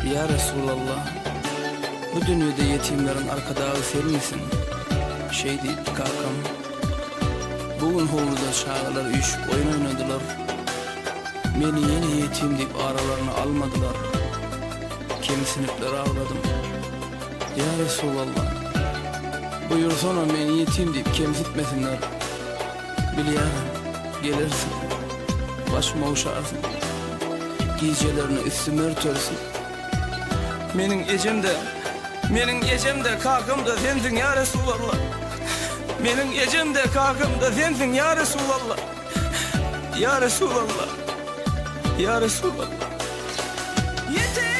Ýa Resulallah, bu dünýede ýetimleriň arkadagy senmisiň? Şeý diýipdi kakam. Bu gün howluda çagalar üýşüp oýun oýnadylar. Meni ýene ýetim diýip aralaryna almadylar. Kemsinipler agladym. Ýa Resulallah, buýursana meni ýetim diýip kemsitmesinler. Bilýärin, gelersiň. Başymy ogşarsyň. Gijelerine üstümi örtersiň. Meniň ejem-de, meniň ejem-de, kakam-da sensiň, ýa Resulallah! Meniň ejem-de, kakam-da sensiň, ýa Resulallah! Ýa Resulallah! Ýa Resulallah! Ýetim!